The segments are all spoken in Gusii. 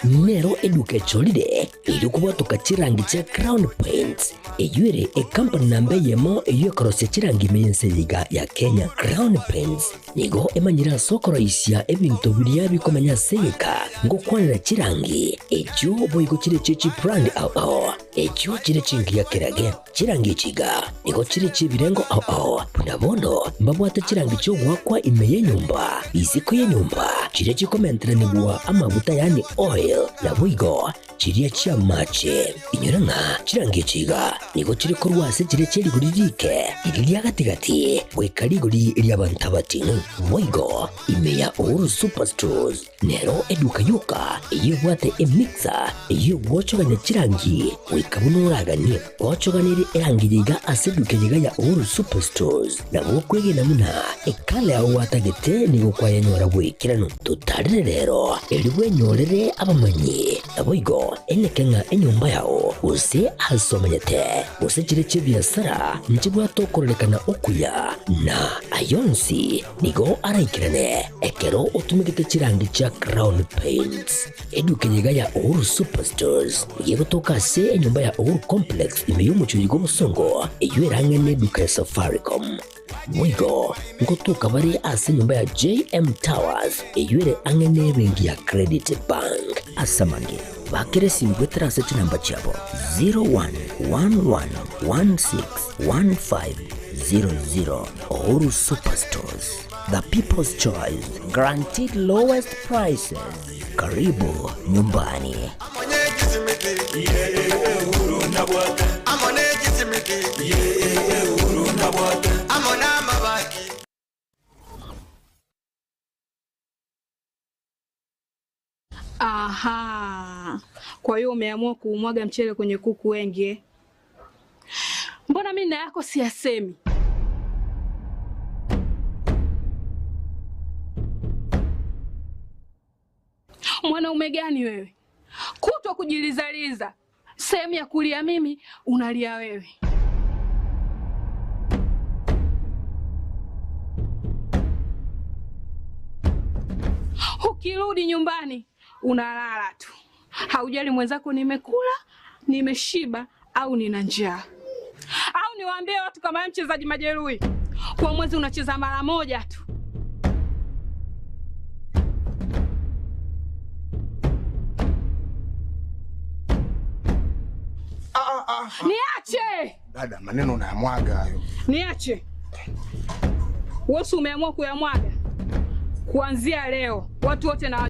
nero eduka echorire erio kobwatoka chirangi chia Crown Paints, eyio ere ekampani namba eyemo eyio ekorosia chirangi ime y'ense eye iga ya Kenya. Crown Paints nigo emanyire ase okoroisia ebinto biria bikomenya ase egeka ngokwanera chirangi echio boigo chire chie chibrand ao ao echio chire chingiya kerage. Chirangi echi iga nigo chire chi'ebirengo ao ao, buna bono mbabwate chirangi chi'ogoakwa ime y'enyomba, isiko y'enyomba, chiria chikomenteranigwa amaguta yaani oil, naboigo chiria chi'amache. Inyora ng'a chirangi echi iga nigo chire korwa ase chiria chie rigori riike, riria ria gati-gati, goika rigori ri'abanto abating'u. Boigo ime ya Uhuru Superstores Nero eduka yoka eyio ebwate emixer eyio egwochogania chirangi goika buna oraganie. Gwochoganirie erangi eye iga ase eduka eye iga ya Uhuru Superstores, nabo okwegena buna ekala yao gwatagete nigo kwayenyora boikeranu. Totarere rero erio bwenyorere abamanyi, naboigo eneke ng'a enyomba yao gose ase omenyete gose chire chi'ebiasara nchibwate okororekana okuya na ayonsi Nigo araikerane ekero otumegete chirangi chia Crown Paints. Eduka eye iga ya Uhuru Superstores nigo egotoka ase enyomba ya Uhuru Complex ime y'omochie oyo bw'obosongo eyio erang'e neduka ya Safaricom. Boigo ngotoka bare ase enyomba ya JM Towers eyio ere ang'e nebenki ya Credit Bank. Ase amange, bakera esimi goetera ase chinamba chiabo 0111161500. Uhuru Superstores, the people's choice, guaranteed lowest prices. Karibu nyumbani. Aha, kwa hiyo umeamua kuumwaga mchele kwenye kuku wengi eh? Mbona mimi na yako siyasemi? Mwanaume gani wewe, kutwa kujilizaliza, sehemu ya kulia mimi unalia wewe. Ukirudi nyumbani unalala tu, haujali mwenzako nimekula, nimeshiba au nina njaa. Au niwaambie watu kama wewe mchezaji majeruhi, kwa mwezi unacheza mara moja tu. Niache! Dada, maneno unayamwaga hayo. Niache. Wewe umeamua kuyamwaga? Kuanzia leo watu wote na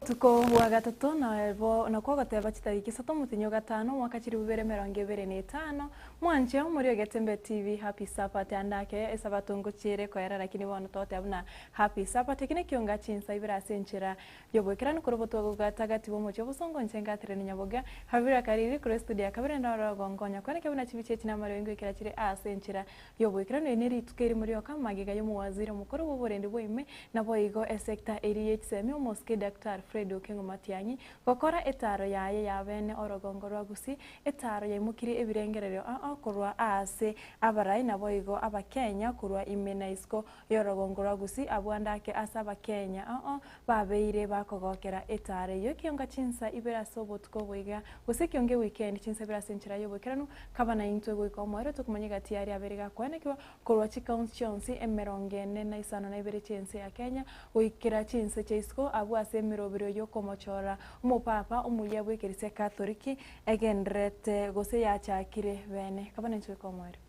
Obotuko bwa gatato nabo nakwo ogoteba chitariki isato omotienyi o gatano omwaka chilifu bibere emerongo ebere na etano, mwanche omori o Getembe TV happy Sabbath ande ake esabato ngochiere koera lakini bono togoteba buna happy Sabbath eki nekionga chinsa ibere ase enchera y'oboikeranu korwa obotuko gatagati bw'omochie obosongo inche ngaterania nyaboga Habira Kariri korwa estudio ya kabere ndororo gonkonya kwaneke buna chibicha echi namariogi ngoikera chire ase enchera y'oboikeranu eri nerituko erimo rioka magega y'omowaziri omokoro bw'oborendi bwa ime Naboigo esecta eria ye chisemi omosike Daktari Fred Okengo Matiang'i gokora etaaro yaye ya bene orogongo rwa Gusii, etaaro yaimokirie ebirengererio ao korwa aase abarai naboigo abakenya korwa ime na isiko y'orogongo rwa Gusii abwo ande ake ase abakenya ao babeire bakogokera etaaro eyio ekionga chinsa ibere ase obotuko oboiga gose ekionga ewikendi chinsa ibere ase enchera y'oboikeranu kaba naintwe goika omoerio tokomanya egati yaria abere gakoenekigwa Korwa chikaunti chionsi emerongo ene na isano na ibere chi'ense ya Kenya, goikera chinse chia isiko abwo ase emeroberio y'okomochora omopapa omuya bw'ekerisia Katholiki egendererete gose yachakire bene. Kaba nenchwe komoerio.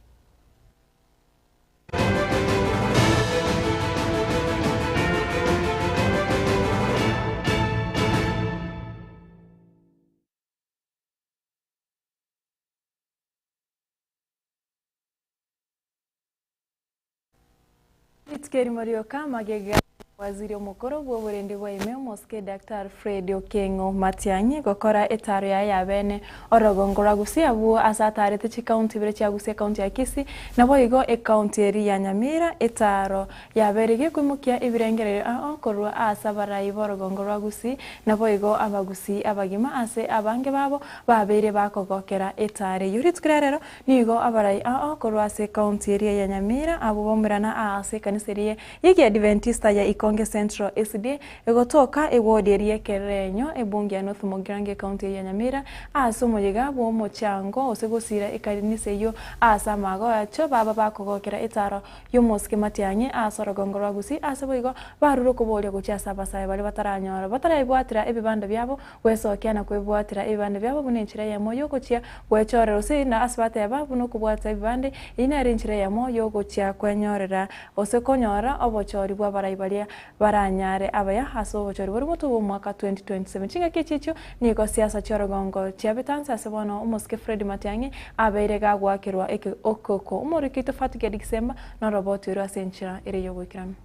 Rituko erimo rioka magega Waziri omokoro bw'oborendi bwa ime omosike Daktari Fred Okengo Matiang'i gokora etaro yaye ya bene orogongo rwa Gusii abwo ase atarete chikaunti ibere chia Gusii ekaunti ya Kisii naboigo ekaunti eria ya Nyamira etaro yabeire gekoimokia ebirengererio ao korwa ase abarai b'orogongo rwa Gusii naboigo abagusii abagima ase abange babo babeire bakogokera etaro eyio. Rituko ria rero nigo abarai ao korwa ase ekaunti eria ya Nyamira abwo baumerana ase ekanisa eria Y'Ekiadventista ya Ikonge Central SDA egotoka ewodi eria y'Ekerenyo, ebunge ya North Mugirango ecounty eye ya Nyamira, ase omoyega bw'omochango gose gosiira ekanisa eyio ase amagocho baba bakogokera etaro y'omosike Matiang'i ase orogongo rwa Gusii ase boigo barure okoboria gochia ase abasae baria bataranyora bataraebwatera ebibanda biabo gwesokia na kwebwatera ebibande biabo buna enchera eyemo y'ogochia gwechorera gose na ase bateba buna okobwata ebibande eyio nere enchera eyemo y'ogochia kwenyorera Gose konyora obochori bw'abarai baria baranyare abaya ase obochori boria motwe bw'omwaka 2027. Chingaki echi echio nigo siasa chi'orogongo chiabetanse ase bono omosike Fred Matiang'i abeire gagoakerwa eke okoko. Omoriki oito Fatged Gisemba noroboti orwo ase enchera ere y'ogoikeranu.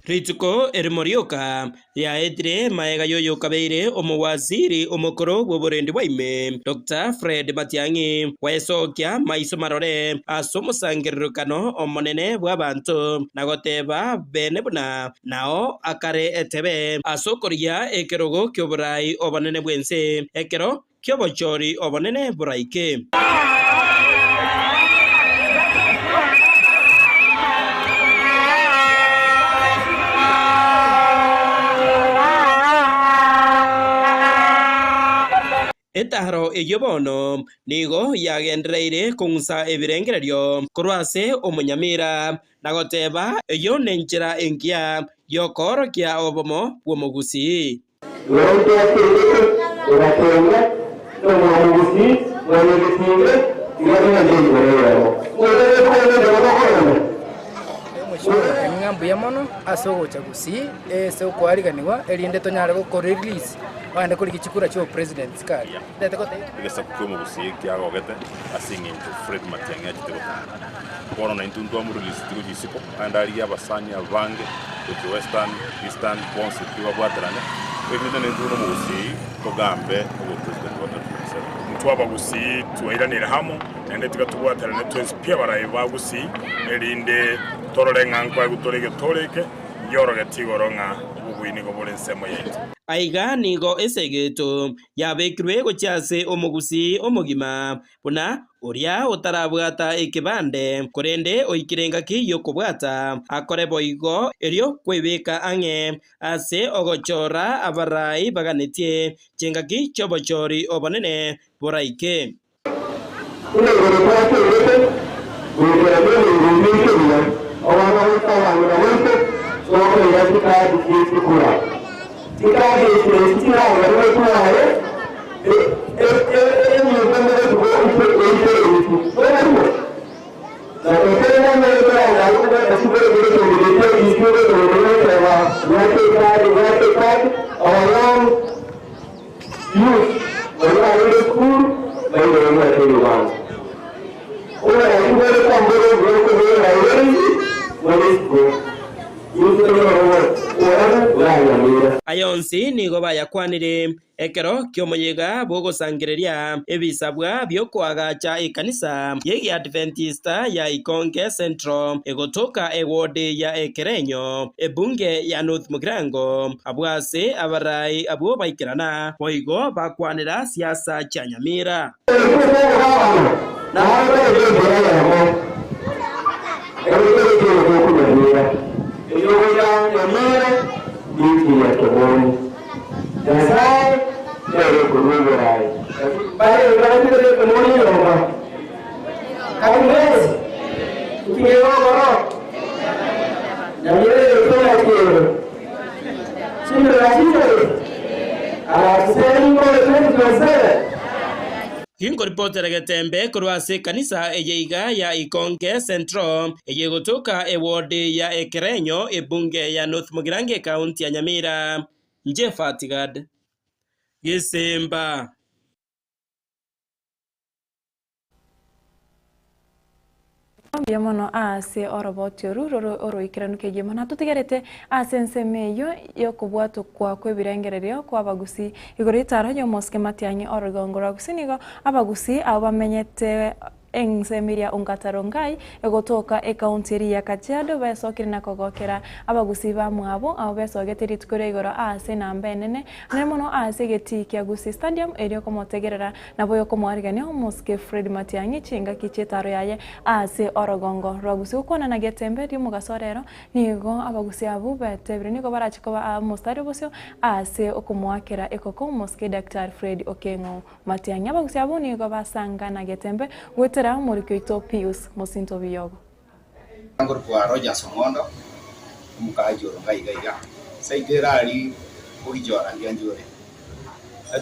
Rituko erimo rioka riaetire magega y'oyokabeire omowaziri omokoro bw'oborendi bwa ime, Doctor Fred Matiang'i, gwesokia maiso marore ase omosangererekano omonene bw'abanto na goteba bene buna nao akare etebe ase okorigia ekerogo ki'oborai obonene bw'ense ekero ki'obochori obonene boraike. Etaro eyio bono nigo yagendereire kong'usa ebirengererio korwa ase omonyamira, na goteba eyio nenchera engiya y'okoorokia obomo bw'omogusii. Lorente akerete egatenga nomwamogusii mwanyagetinge tiga bing'anche igoro eyemo. Ng'a mbuya mono ase ogocha gusii ase okoariganigwa erinde tonyare gokorelease ogende korigia chikura chia obopresident chikare. Egesaku ki'omogusii kiagogete ase eng'encho Fred Matiang'i achete gotara. Bono naintwe ntwamoreleaseti gochia isiko, naende arigie abasani abange gochia Western, Eastern, bonsi pi babwaterane, erinde naintwe buna omogusii togambe obopresident bwa 2027. Intwe abagusii twairanire amo, naende tiga tobwaterane twensi pi abarai ba Gusii, erinde torore ng'a nkoegwa tore egetoro eke, ngiorogeti igoro ng'a obobui nigo bore ensemo yaito. Aiga nigo esegeto yabekirwe gochia ase omogusii omogima, buna oria otarabwata ekebande, korende oikire engaki y'okobwata, akore boigo erio kwebeka ang'e ase ogochora abarai baganetie chingaki chi'obochori obonene boraike. Buna igoro twakerete, goikera nemengo ime ekebuya, obana goika abang'ina baito tokoira chikadi chie chikura. Chikadi echi nachi chiragere gotware enyomba mogotuko oite eiti. Nobarimo? Na ekero nanyare torangare kobwata chikura ekero ekeombe getia intwe gotogoria goteba bwata ekadi bwata ekadi our young youth baria barenge esukuru baire babwate ebibango. Oboraiti bore kwambora obuya okobera Nairobi more isiko. Aya onsi nigo bayakwanire ekero ki'omoyega bw'ogosangereria ebisabwa bi'okoagacha ekanisa y'Egeadventista ya Ikonge Central egotoka ewodi ya Ekerenyo, ebunge ya North Mugirango, abwo ase abarai abwo baikerana boigo bakwanera siasa chia Nyamira. Ginkoripotera getembe korwa ase ekanisa eye iga ya Ikonge Central, eye egotoka eward ya Ekerenyo, ebunge ya North Mugirango ekaunti ya Nyamira. Inche Fatigad Gesemba. Mbuya mono ase oroboti oru rore oroikeranu kegima. Natotigerete ase ensemo eyio y'okobwatokwa kw'ebirengererio kw'abagusii igoro y'etaro y'omosike Matiang'i orogongo rwa Gusii nigo abagusii abwo bamenyete ensemo eria Ongata Rongai egotoka ekaunti eria ya Kajiado besokire na kogokera abagusii bamwabo abwo besogete rituko ria igoro ase enamba enene nere mono ase egetii kia Gusii Stadium erio komotegerera Nabo oyokomoarigania omosike Fred Matiang'i chingaki chi'etaro yaye ase orogongo rwa Gusii gokwana na Getembe ri'omogaso rero, nigo abagusi abwo betebire nigo barache koba omositari obosio ase okomoakera ekoko omosike Daktari Fred Okeng'o Matiang'i. Abagusi abwo nigo basanga na Getembe goetera omoriki oito Pius Mosinto Biyogo. Nkorokwa Rogers Ong'ondo, omokaaji oro iga iga, seito ere aria ogichora ngianche ore.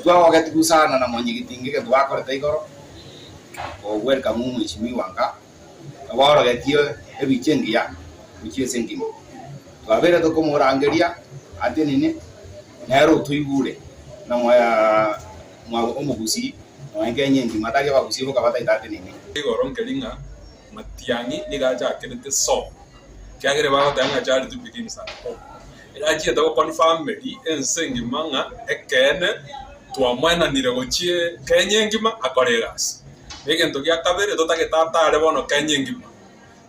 Twagogetigwe sana na mwenyegeti inge egento bakorete igoro, ogwelcome omweshimiwa nka, oborogetie ebicha engiya gochia ase engima. Twabeire tokomorangeria atenene, nere otoigure na omogusii nonya Kenya engima, tari abagusii boka bataete atenene. Igoro nkeri ng'a Matiang'i nigo achakerete so, ekiagera bagoteba ng'a charity begins at home. Nigo achiete goconfirmeri ense engima ng'a ekeene twamwenanire gochia Kenya engima akore egasi. Na egento gia kabere totagete atare bono Kenya engima,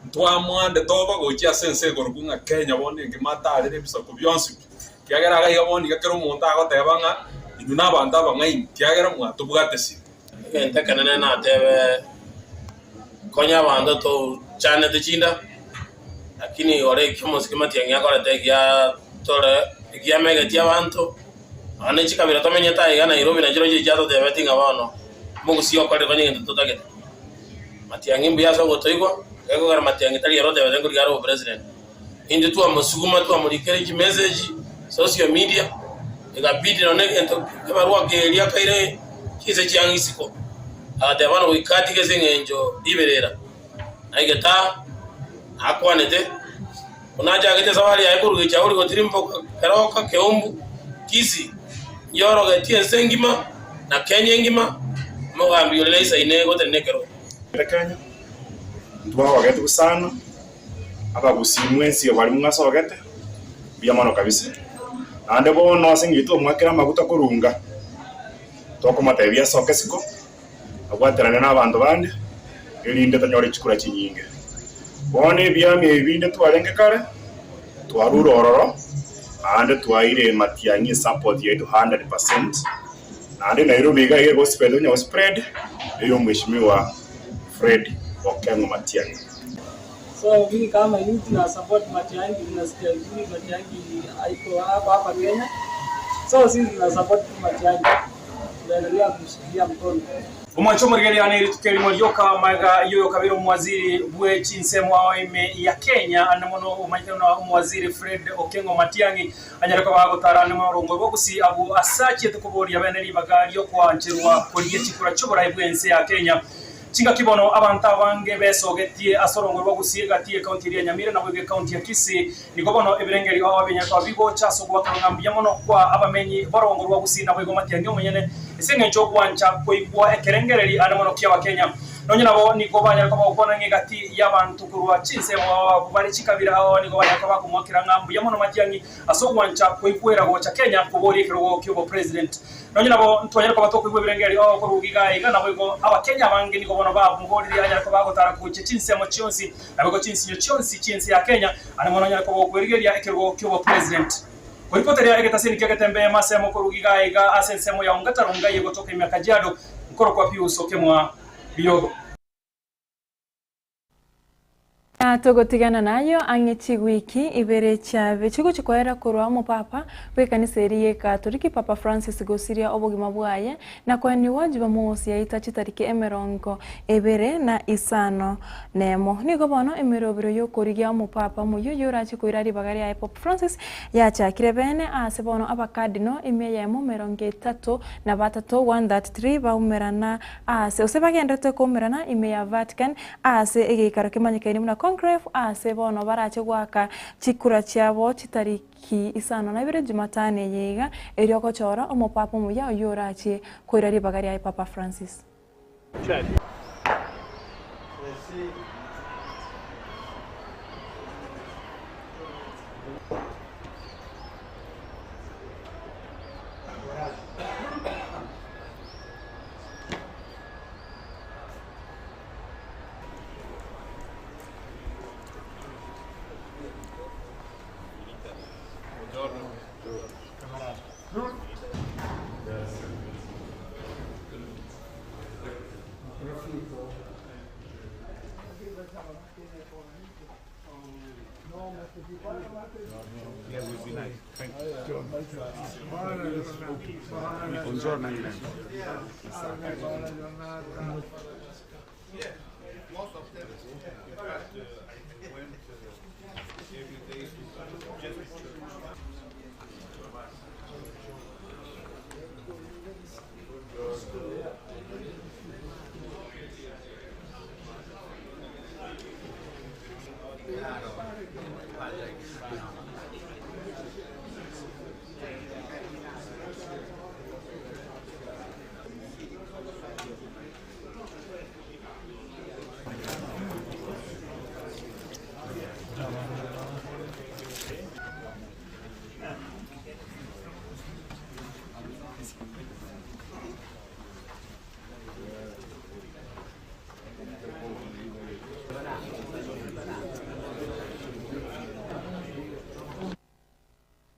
ntwamwande toba gochia ase ense ekorokwa ng'a Kenya bono engima atarere ebisaku bionsi pi. Ekiagera iga iga bono iga kera omonto agoteba ng'a inwe na abanto abang'aini, ekiagera mwatobwatesire. Egento ekenene natebe, konya abanto tochanete chinda, lakini igoro ekio omosike Matiang'i akorete egia tore ekiamegetie abanto, nonya ne chikabira tomenyete aiga Nairobi nachio roche chiatotebetie ng'a bono omogusii okorire konya egento totagete. Matiang'i mbuya ase ogotoigwa, gekogera Matiang'i tari ere otebete nkorigia are obopresident. Intwe twamosuguma twamorikera chimessage social media, ekabidi nonya egento ebarua keria kaire chinse chia isiko, agateba bono goika atige ase eng'encho riberera. Naigete aa, nakwanete, buna achagete esafari yaye korwa Gechauri gotirimboka Keroka, Keumbu, Kisii, nchiorogetie ense engima na Kenya engima, omogambi oria naisaine gotenena ekerogo. Kenya, ntwagogetigwe sana. Abagusii mwensi abaria mwasogete, mbuya mono kabisa. Naende bono ase eng'encho twamwakera amaguta korunga, tokomotebia asoke isiko, abwaterane na abanto bande, erinde tonyore chikura chinyinge. Bono ebiami ebi binde twarenge kare, twarure ororo, naende twaire Matiang'i esupport yaito 100%, naende Nairobi iga iga egospread onye gospread, eye omweshimiwa Fred Okeng'o Matiang'i. So mimi kama youth na support Matiang'i, tunasikia vizuri Matiang'i haiko hapa hapa Kenya. So sisi tuna support tu Matiang'i, tunaendelea kumshikilia mkono. Omwanche omorigereria one rituko erimo rioka magega y'oyokabere omowaziri bwe chinsemo ao ime ya Kenya ande mono omanyete buna omowaziri Fred Okengo Matiang'i anyare koba agotara ande mono orongo rwa Gusii abwo ase achiete koboria bene ribaga riokoancherwa korigia chikura chi'oborai bw'ense ya Kenya. Chingaki bono abanto abange besogetie ase orongo rwa Gusii egati y'ecounty eria ya Nyamira naboigo ecounty ya Kisii. Nigo bono ebirengerio ao ebinyare koba bigocha ase ogoakerwa ng'a mbuya mono kwa abamenyi b'orongo rwa Gusii naboigo Matiang'i omonyene ase engencho ogwancha koigwa ekerengereri ande mono ki'Abakenya. Nonye nabo nigo banyare koba gokwana ng'a egati y'abanto korwa chinsemo ao abwo bare chikabira ao nigo banyare koba bakomoakera ng'a mbuya mono Matiang'i ase ogwancha koigwera gocha Kenya koboria ekerogo ki'obopresident. Nonye nabo ntwanyare koba tokoigwa ebirengererio ao korwa iga iga, naboigo Abakenya abange nigo bono bamoboririe anyare koba agotara gochia chinsemo chionsi, naboigo chinsinyo chionsi chi'ense ya Kenya, ande mono anyare koba okwerigeria ekerogo ki'obopresident. Koripoteria egetaseni kia Getembe masemo korwa iga iga ase ensemo ya Ongata Rongai egotoka ime ya Kajiado, nkorokwa Pius Okemwa Biyogo. Na togotigana nayio ang'e chigwiki ibere chiabe chigochia koera korwa omopapa bw'ekanisa eria y'Ekatoliki Papa Francis gosiria obogima bwaye na koenigwa Jumamosi yaita chitariki emerongo ebere na isano nemo. Nigo bono emerobero y'okorigia omopapa omoyio oyio orache koira ribaga riaye Pope Francis yachakire bene ase bono abakadino emia eyemo emerongo etato na batato 133 baumerana ase gose bagenderete koumerana ime ya Vatican Ase egeikaro kemanyekaine buna Conclave, aase bono barache goaka chikura chiabo chitariki isano na ibere Jumatano eye iga, erio gochora omopapa omuya oyio orache koira ribaga riaye Papa Francis.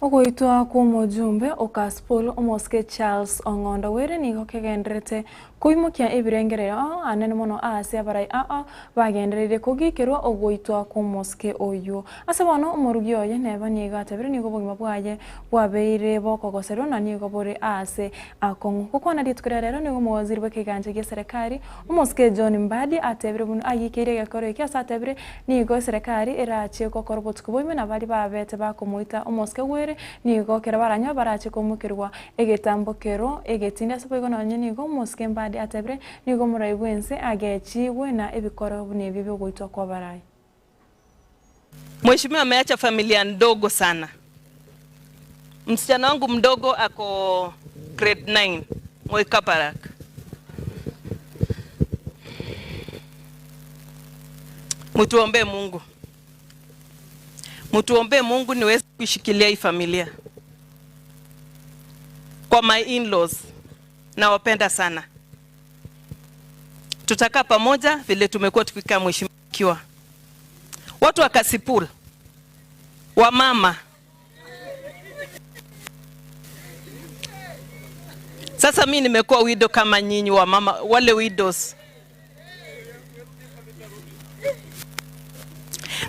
Ogoitwa kw'omojumbe o Kasipul, omosike Charles Ong'ondo Were nigo kegendererete koimokia ebirengererio ao anene mono aase abarai ao bagendereire kogikerwa ogoitwa kw'omosike oyio. Ase bono omorugi oye neba nigo atebire nigo obogima bwaye bwabeire bokogoserwa na nigo bore aase akong'u. Gokwana rituko ria rero nigo omowaziri bw'ekegancha gi'eserekari omosike John Mbadi atebire buna agikeire egekoro eke ase atebire nigo eserekari erache gokora obotuko boime na baria babete bakomoita omosike gwere nigo kero baranyore barache koimokerwa egetambo kero egetindi ase boigo nonye nigo omosike Mbadi atebire nigo omorai bw'ense agechigwe na ebikoro buna ebio biogoitwa kw'abarai. Mheshimiwa ameacha familia ndogo sana. Msichana wangu mdogo ako grade 9 Moi Kabarak. Mtuombee Mungu, mtuombee Mungu niweze kuishikilia hii familia. Kwa my in-laws nawapenda sana, tutakaa pamoja vile tumekuwa tukikaa mheshimiwa akiwa. Watu wa Kasipul, wamama, sasa mi nimekuwa widow kama nyinyi wamama, wale widows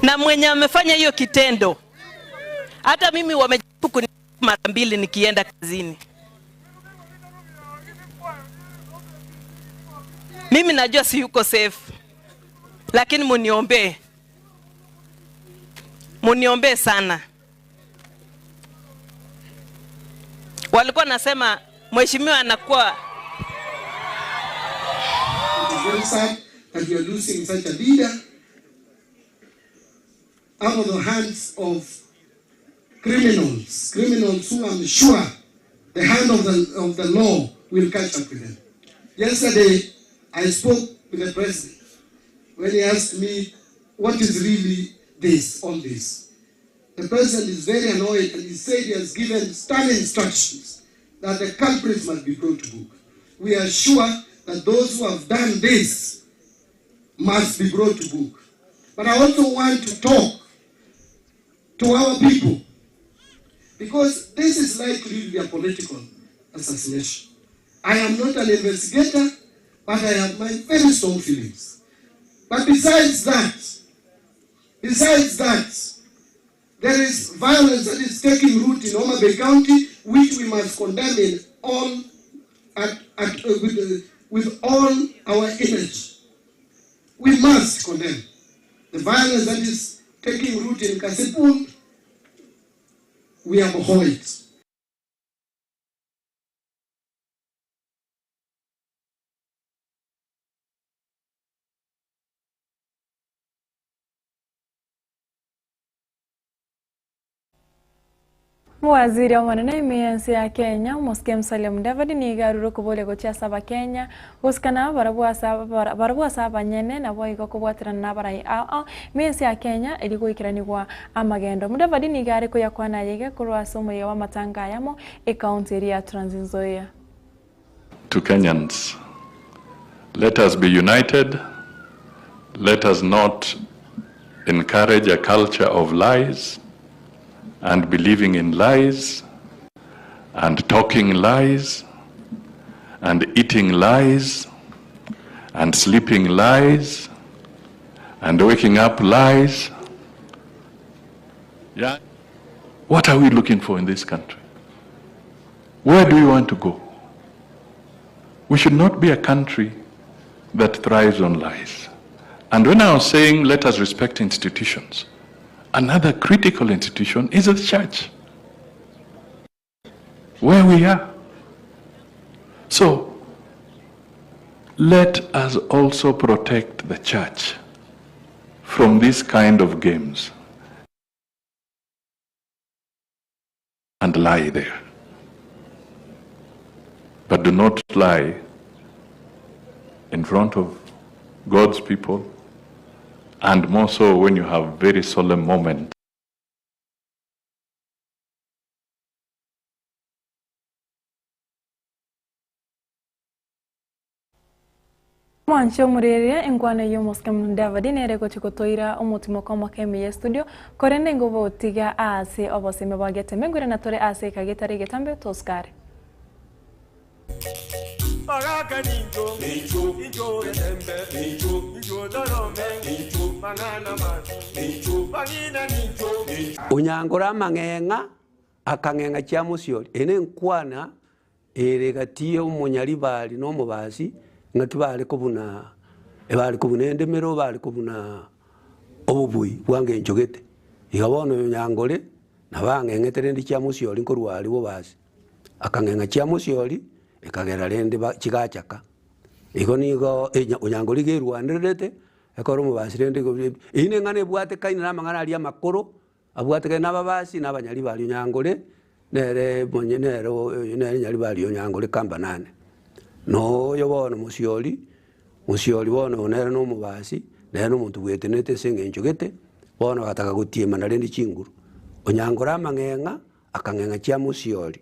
na mwenye amefanya hiyo kitendo, hata mimi wamejaribu kuni mara mbili nikienda kazini. Mimi najua si yuko safe, lakini muniombee, muniombee sana. Walikuwa nasema mheshimiwa anakuwa It is very sad that we are losing such a leader out of the hands of criminals, criminals who I'm sure the hand of the, of the law will catch up with them. Yesterday, I spoke with the president when he asked me, what is really this, all this? The president is very annoyed and he said he has given stern instructions that the culprits must be brought to book. We are sure that those who have done this must be brought to book. But I also want to talk to our people because this is likely to be a political assassination. I am not an investigator, but I have my very strong feelings. But besides that, besides that, there is violence that is taking root in Homa Bay County, which we must condemn in all, at, at, uh, with, uh, with all our energy. We must condemn the violence that is taking root in Kasipul. We abhor it. Omowaziri omonene ime y'ense ya Kenya, Omosike Musalia Mudavadi nigo arure okoboria gochia ase Abakenya gosikana barabwo ase barabwo ase abanyene naboigo kobwaterana na abarai ao ao ime y'ense ya Kenya erio goikeranigwa amagendo. Mudavadi nigo are koyakwana ayaiga korwa ase omoyega bw'amatanga ayamo ekaunti eria ya Trans Nzoia. To Kenyans, let us be united, let us not encourage a culture of lies and believing in lies and talking lies and eating lies and sleeping lies and waking up lies. Yeah. What are we looking for in this country? Where do we want to go? We should not be a country that thrives on lies. And when I was saying let us respect institutions, another critical institution is the church, where we are. So let us also protect the church from this kind of games and lie there. But do not lie in front of God's people, and more so when you have very solemn moments. Mwanche omorereria enkwana eyio omosike Mudavadi nere gochia gotoira omotimoko omoke ime ye studio, korende ngobotiga aase obosemi bwa Geteme ngwire na tore ase eka getari egetambe tosikare. Onyangore amang'eng'a, akang'eng'a chiamosiori. Eye nenkwana Ere gati y'omonyaribari na omobasi, ng'aki bare kobuna, ebare kobuna endemero, bare kobuna obobui bwa ngencho gete. Iga bono oyo nyangore nabo ang'eng'ete rende chiamosiori nkorwa aria bobasi. Akang'eng'a chiamosiori, ekagera rende ba chigachaka. Igo nigo onyangore iga erwanererete, ekero omobasi rende igo eyio neng'ana ebwatekaine na amang'ana aria amakoro, Abwatekane nababasi na abanyaribari onyangore, nere monye nere nere nyaribari onyangore kambanane. Noyo bono mosiori, mosiori bono oyo nere nomobasi, nere nomonto bwetenenete ase eng'encho gete, bono agataka gotiemana rende chinguru. Onyangore amang'eng'a, akang'eng'a chia mosiori.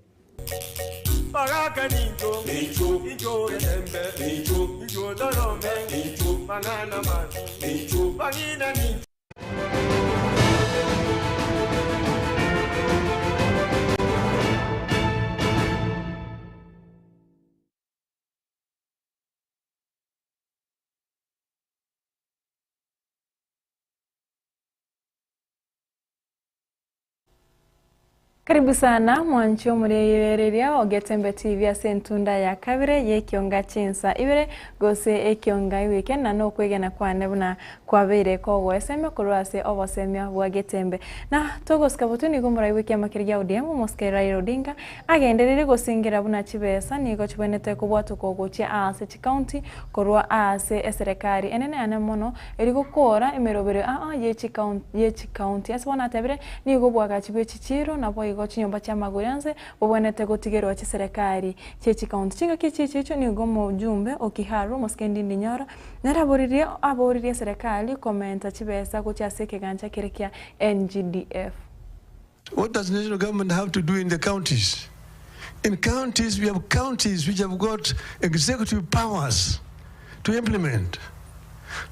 Karibu sana mwanchi omorigereria o Getembe TV ase entunda ya kabere y'ekionga chinsa ibere gose ekionga ewike na nokwegena kwane buna kwabeire kogoesemia korwa ase obosemia bwa Getembe. Na togosika botwe nigo omorai bw'ekiama keria gia ODM omosike Raila Odinga agendereire gosingera buna chibesa nigo chibwenerete kobwatokwa gochia aase chikaunti korwa aase eserekari enene ane mono Eri gokoora emeroberio aa ye chikaunti. Ase bono atebire, Nigo obwagachi bwe chichiiro, naboigo chinyomba chi'amagori onsi bobwenerete gotigerwa chiserekari chie chikaunti. Chingaki echi echicho nigo omojumbe o Kiharu, omosike Ndindi Nyoro, nere aboririe aboririe eserekari komenta chibesa gochia ase ekegancha keria kia NGDF. What does national government have to do in the counties? In counties, we have counties which have got executive powers to implement.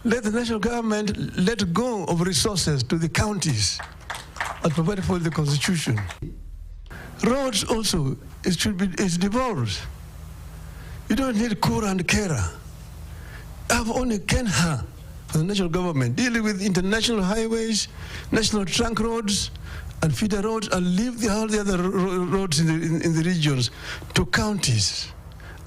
Let the national government let go of resources to the counties as provided for the constitution. Roads also, it should be it's devolved. You don't need Kura and Kera. Have only Kenha for the national government, dealing with international highways, national trunk roads, and feeder roads, and leave the, all the other roads in the, in, in the regions to counties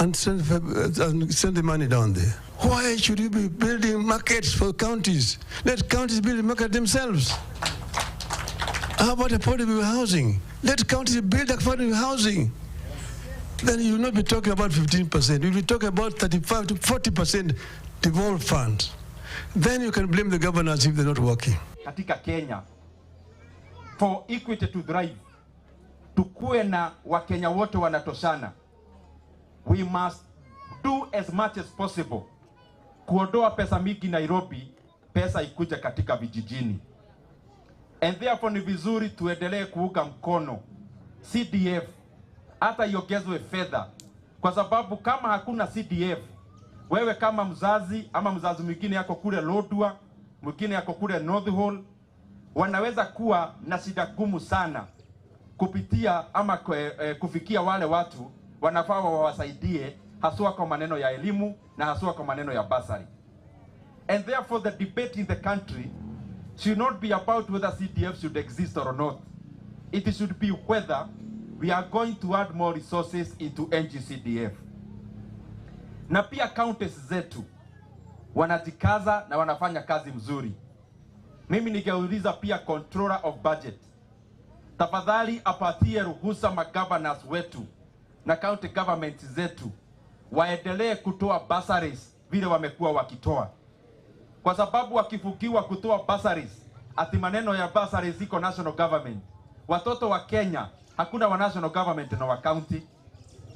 and send, and send the money down there. Why should you be building markets for counties? Let counties build the market themselves. How about affordable housing? Let counties build affordable housing. Then you will not be talking about 15%. You'll be talking about 35 to 40% devolved funds. Then you can blame the governors if they're not working. Katika Kenya, for equity to thrive, tukuwe na Wakenya wote wanatoshana. We must do as much as possible kuondoa pesa mingi Nairobi, pesa ikuje katika vijijini. And therefore ni vizuri tuendelee kuunga mkono CDF hata iongezwe fedha, kwa sababu kama hakuna CDF, wewe kama mzazi ama mzazi mwingine yako kule Lodwar, mwingine yako kule North Hall, wanaweza kuwa na shida gumu sana kupitia ama kwe, eh, kufikia wale watu wanafaa wawasaidie haswa kwa maneno ya elimu na haswa kwa maneno ya basari. And therefore the debate in the country should not be about whether CDF should exist or not. It should be whether we are going to add more resources into NGCDF. Na pia counties zetu wanajikaza na wanafanya kazi mzuri. Mimi ningeuliza pia controller of budget, tafadhali apatie ruhusa magovernors wetu na county government zetu waendelee kutoa bursaries vile wamekuwa wakitoa, kwa sababu wakifukiwa kutoa bursaries, ati maneno ya bursaries iko national government. Watoto wa Kenya hakuna wa national government na wa county.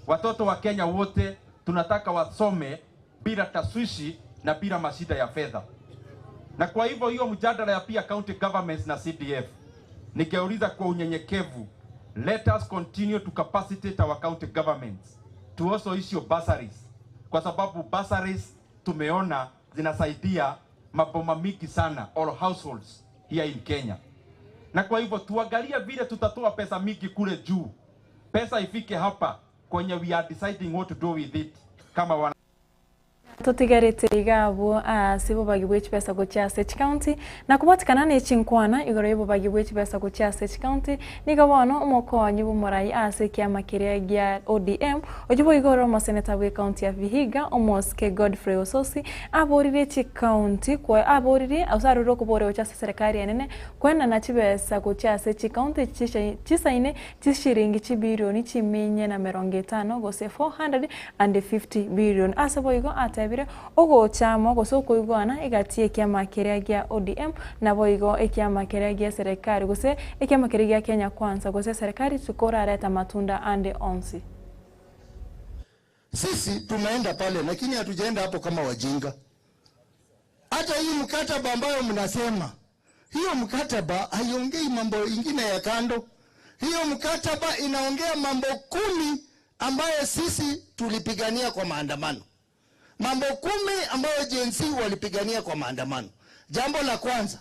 Watoto wa Kenya wote tunataka wasome bila taswishi na bila mashida ya fedha. Na kwa hivyo hiyo mjadala ya pia county governments na CDF, ningeuliza kwa unyenyekevu, let us continue to capacitate our county governments to also issue bursaries, kwa sababu bursaries tumeona zinasaidia maboma mingi sana all households here in Kenya. Na kwa hivyo tuangalie vile tutatoa pesa mingi kule juu, pesa ifike hapa kwenye we are deciding what to do with it kama wana Totigarete iga abwo ase obobagi bwe chibesa gochia ase chikaunti, na kobwatikana ne chinkwana igoro y'obobagi bwe chibesa gochia ase chikaunti, nigo bono omokonyi bw'omorai ase ekiama keria gia ODM, oyio boigo ore omoseneta bw'ekaunti ya Vihiga, Omosike Godfrey Osotsi, aboririe chikaunti kwe aboririe gose arure okoboria gochia ase eserekari enene koenana chibesa gochia ase chikaunti chisaine chishiringi chibilioni chiminye na merongo etano gose 450 billion. Ase boigo atebire ogocha amo gose okoigwana egati y'ekiama keria gia ODM naboigo ekiama keria gia eserekari gose ekiama keria gia Kenya Kwanza gose eserekari tikorareta amatunda ande onsi. Sisi tumeenda pale lakini hatujaenda hapo kama wajinga. Hata hii mkataba ambayo mnasema, hiyo mkataba haiongei mambo ingine ya kando. Hiyo mkataba inaongea mambo 10 ambayo sisi tulipigania kwa maandamano. Mambo 10 ambayo Gen Z walipigania kwa maandamano. Jambo la kwanza,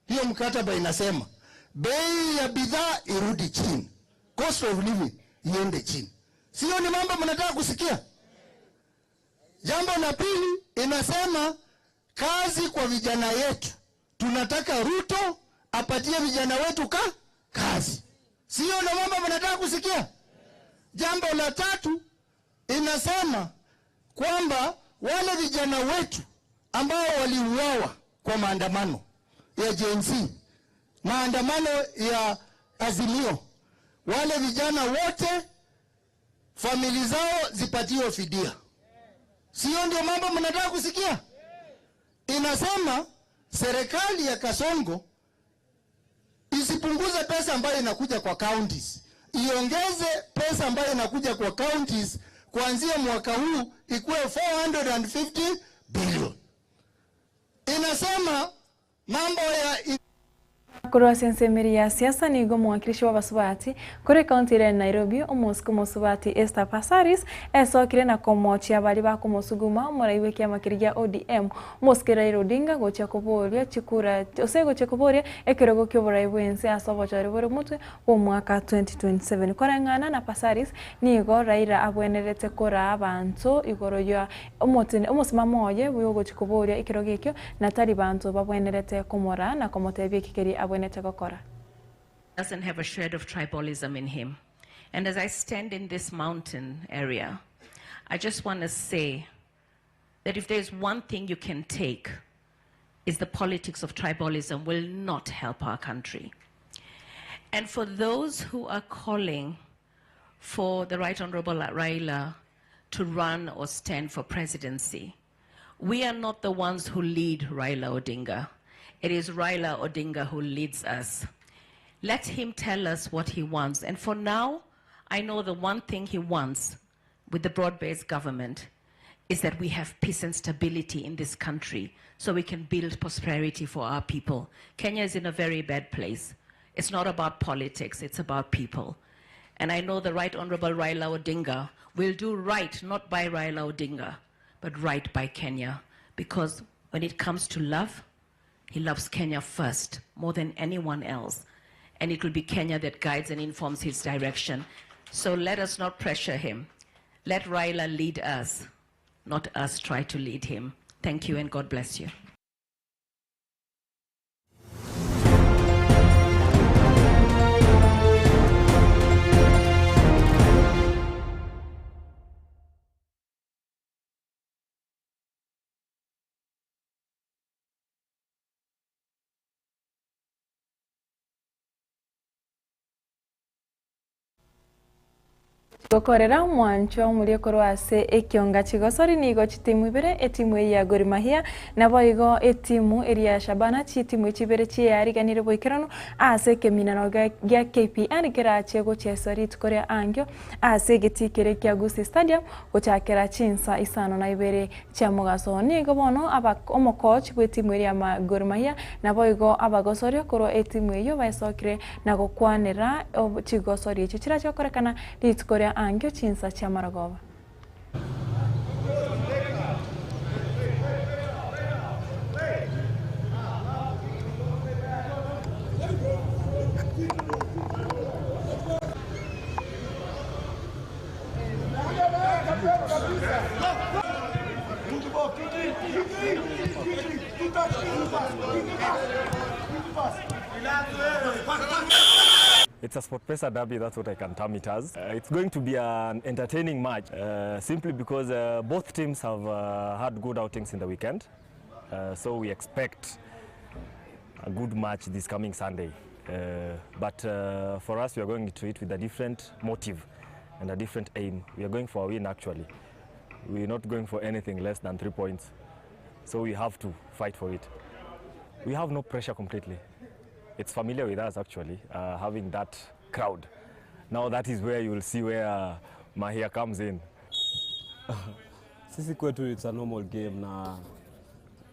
hiyo mkataba inasema bei ya bidhaa irudi chini. Cost of living iende chini. Sio ni mambo mnataka kusikia? Jambo la pili inasema kazi kwa vijana yetu. Tunataka Ruto apatie vijana wetu kazi. Sio na mambo mnataka kusikia? Jambo la tatu inasema kwamba wale vijana wetu ambao waliuawa kwa maandamano ya Gen Z, maandamano ya Azimio, wale vijana wote familia zao zipatiwe fidia. Sio ndio mambo mnataka kusikia? Inasema serikali ya Kasongo isipunguze pesa ambayo inakuja kwa counties, iongeze pesa ambayo inakuja kwa counties kuanzia mwaka huu ikuwe 450 billion. Inasema mambo ya Korwa ase ensemeri ya siasa nigo omowakilishi bw'abasubati kore ekaunti ere ya Nairobi omosike omosubati Esther Passaris esokire na komochia baria bakomosuguma omorai bw'ekiama keria gia ODM omosike Raila Odinga gochia koboria chikura gose gochia koboria ekerogo kia oborai bw'ense ase obochori bore motwe bw'omwaka 2027. Koreng'ana na Passaris nigo Raila abwenerete koraa abanto igoro ya omotene omosimamo oye bwogochia koboria ekerogo ekio na tari banto babwenerete komoraa na komotebia eki keria abwenerete gokora. Doesn't have a shred of tribalism in him. And as I stand in this mountain area, I just want to say that if there's one thing you can take, is the politics of tribalism will not help our country. And for those who are calling for the Right Honorable Raila to run or stand for presidency, we are not the ones who lead Raila Odinga. It is Raila Odinga who leads us. Let him tell us what he wants. And for now, I know the one thing he wants with the broad-based government is that we have peace and stability in this country so we can build prosperity for our people. Kenya is in a very bad place. It's not about politics, it's about people. And I know the Right Honorable Raila Odinga will do right, not by Raila Odinga, but right by Kenya. Because when it comes to love, he loves Kenya first, more than anyone else. And it will be Kenya that guides and informs his direction. So let us not pressure him. Let Raila lead us, not us try to lead him. Thank you and God bless you. Gokorera omwanchwa omoria korwa ase ekionga chigosori nigo chitimu ibere, etimu eyio ya Gor Mahia naboigo etimu eria ya Shabana chitimu echi ibere chiariganire boikeranu ase ekeminano gia KPL kerache gocheswa rituko ria ankio ase egetii keria kia Gusii Stadium gochakera chinsa isano na ibere chia mogaso. Nigo bono omokoch bw'etimu eria ya Gor Mahia naboigo abagosoria korwa etimu eyio baesokire na gokwanera chigosori echio chirache gokorekana rituko ria ankio chinsa chi'amarogoba. It's a SportPesa derby, that's what I can term it as. Uh, it's going to be an entertaining match uh, simply because uh, both teams have uh, had good outings in the weekend. Uh, so we expect a good match this coming Sunday. Uh, but uh, for us, we are going to it with a different motive and a different aim. We are going for a win, actually. We're not going for anything less than three points. So we have to fight for it. We have no pressure completely. It's familiar with us, actually, uh, having that crowd. Now that is where you will see where Mahia comes in. Sisi kwetu it's a normal game na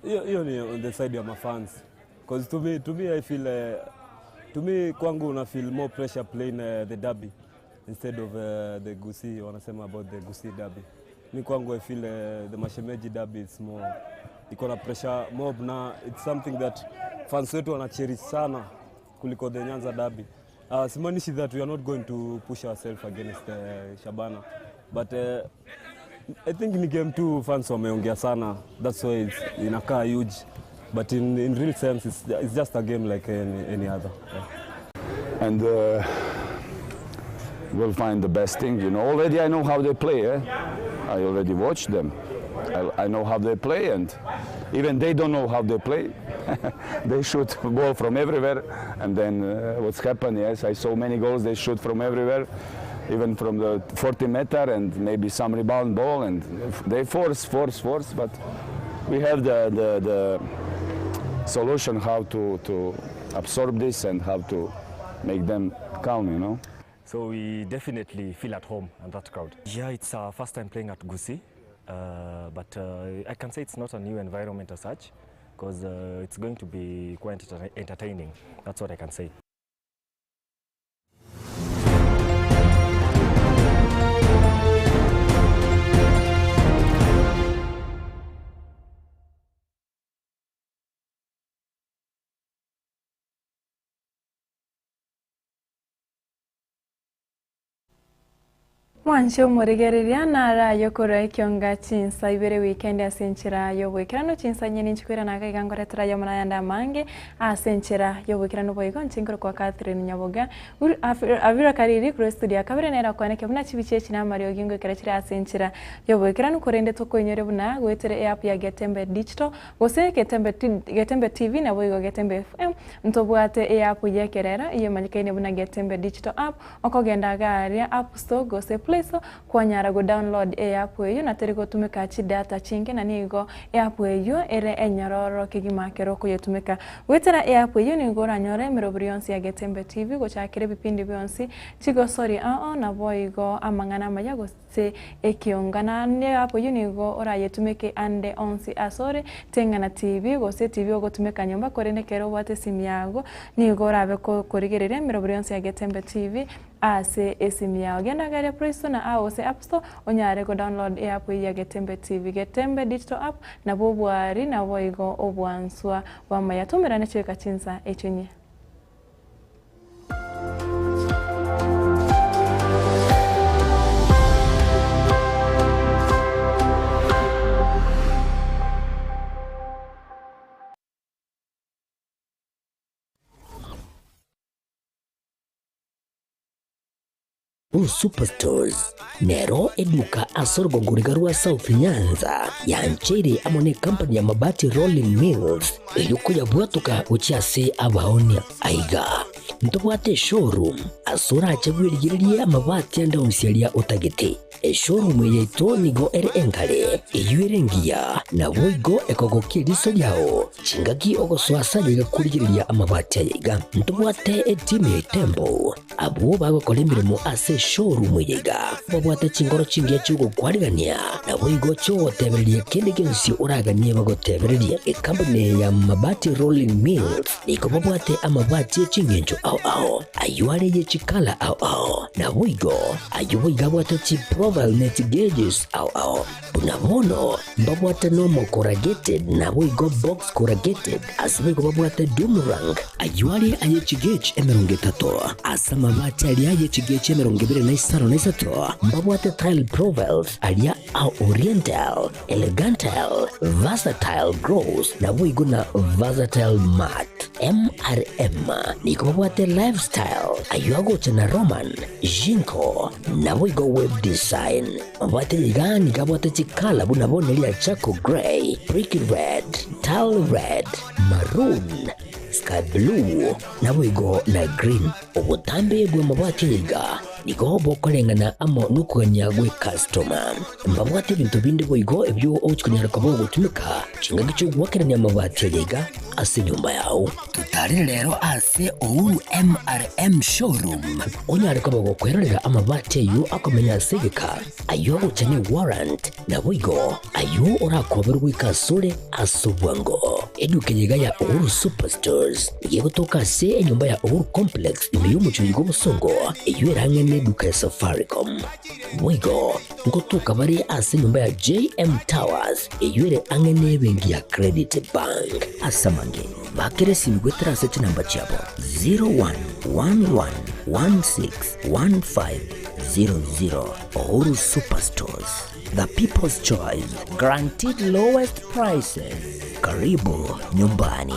hiyo hiyo ni on the side ya mafans cause to me I feel to me kwangu na feel more pressure playing the derby instead of the Gusii wanasema about the Gusii derby. Mi kwangu I feel the Mashemeji derby is more iko na pressure mob na it's something that fans wetu wanacherish sana kuliko the Nyanza derby. Simaanishi that we are not going to push ourselves against Shabana but I think ni game tu fans wameongea sana that's why it's inakaa huge but in real sense it's just a game like any other yeah. And we'll find the best thing, you know. Already I know how they play, eh? I already watched them. I know how they play, and even they don't know how they play. They shoot ball from everywhere, and then what's happened, yes, I saw many goals they shoot from everywhere, even from the 40 meter and maybe some rebound ball, and they force, force, force, but we have the solution how to absorb this and how to make them calm, you know. So we definitely feel at home and that crowd. Yeah, it's our first time playing at Gusii, but I can say it's not a new environment as such, because it's going to be quite entertaining. That's what I can say. Mwanche omorigereria narayo korwa ekionga chinsa ibere weekend ase enchera y'oboikeranu chinsa nyene nchikwirana iga iga ngoretera yo murayanda amange ase enchera y'oboikeranu boigo nche nkorokwa Catherine Nyaboga Avira Kariri korwa studio ya kabere nera kwaneke buna chibichi echi na amariogi ngoikera chire ase enchera y'oboikeranu korende tokoinyore buna goetere app ya Getembe Digital gose Getembe TV nabo igo Getembe FM ntobwate app yekerera iyo manyikaine buna Getembe Digital app okogenda garia App Store gose Play Store kwanyara go download app eyo na teri gotumeka chidata chinge na nigo app eyo ere enyororo kegima kero kuyetumeka gwetera app eyo nigo oranyore emeroberi yonsi ya Getembe TV gochakire ebipindi bionsi chigosori ao nabo igo amang'ana amaya gose ekiongana ne app eyo nigo orayetumeke ande onsi asore teng'ana TV gose TV ogotumeka nyomba korende kero obwate esimu yago nigo orabe korigereria emeroberi yonsi ya Getembe TV ase esimu yago genda garia Play Store na ao ase App Store onyare go download app ya Getembe TV Getembe Digital app nabo obwari nabo igo obwanswa bwamaya tumerane chweka chinsa echonye. Uhuru Superstores nero eduka ase orogongo riga rwa South Nyanza yancheire amo ne company ya Mabati Rolling Mills erio koyabwatoka gochia ase abaonia. Aiga ntobwate eshowroom ase orache bwerigererie amabati ande onsi aria otagete. Eshowroom eye yaito nigo ere engare, eyio ere engiya, naboigo ekogokia eriso riao chingaki ogosoa ase aye iga korigereria amabati aya iga. Ntobwate etimu ya Itembo Abwo bagokora emeremo ase eshowroom eye iga babwate chinkoro chingiya chi'ogokwarigania, naboigo chi'ogotebereria kende gionsi oraganie bagotebererie. Ekampuni eye ya Mabati Rolling Mills nigo babwate amabati e ching'encho ao ao, ayio are ye chikala ao ao, naboigo ayio boigo abwate chiprofile ne chigauges ao ao. Buna bono mbabwate nomo corrugated naboigo box corrugated, ase boigo babwate doom rank, ayio are aye chigauge 30, ase amabati aria aye chigauge 25, mbabwate tile profiles aria a oriental, elegantile, versatile gloss, naboigo na versatile matte. MRM nigo babwate lifestyle, ayio agocha na Roman, Jinko, naboigo web design. Mabwate iga nigo abwate chikala buna bono eria charcoal grey, brick red, tile red, maroon, sky blue, naboigo na green. Obotambe bw'amabati aya iga nigo bokoreng'ana amo nokogania gw'ecustoma. Mbabwate ebinto binde boigo ebio ogochia konyara koba ogotumeka chingaki chi'ogoakerania amabati aya iga ase enyomba yao. Totarire rero ase Uhuru MRM Showroom onyare koba gokwerorera amabati ayio akomenya ase egeka, ayio agocha ne warrant, naboigo ayio orakoberwe goika asore ase obwango. Eduka eye iga ya Uhuru Superstores nigo egotoka ase enyomba ya Uhuru Complex ime y'omochie oyo bw'obosongo, eyio ere ang'e neduka ya Safaricom. Boigo ngotoka bare ase enyomba ya JM Towers eyio ere ang'e nebenki ya Credit Bank. Ase amange, bakera esimi goetera ase chinamba chiabo 0111161500. Uhuru Superstores, the people's choice, guaranteed lowest prices. Karibu nyumbani.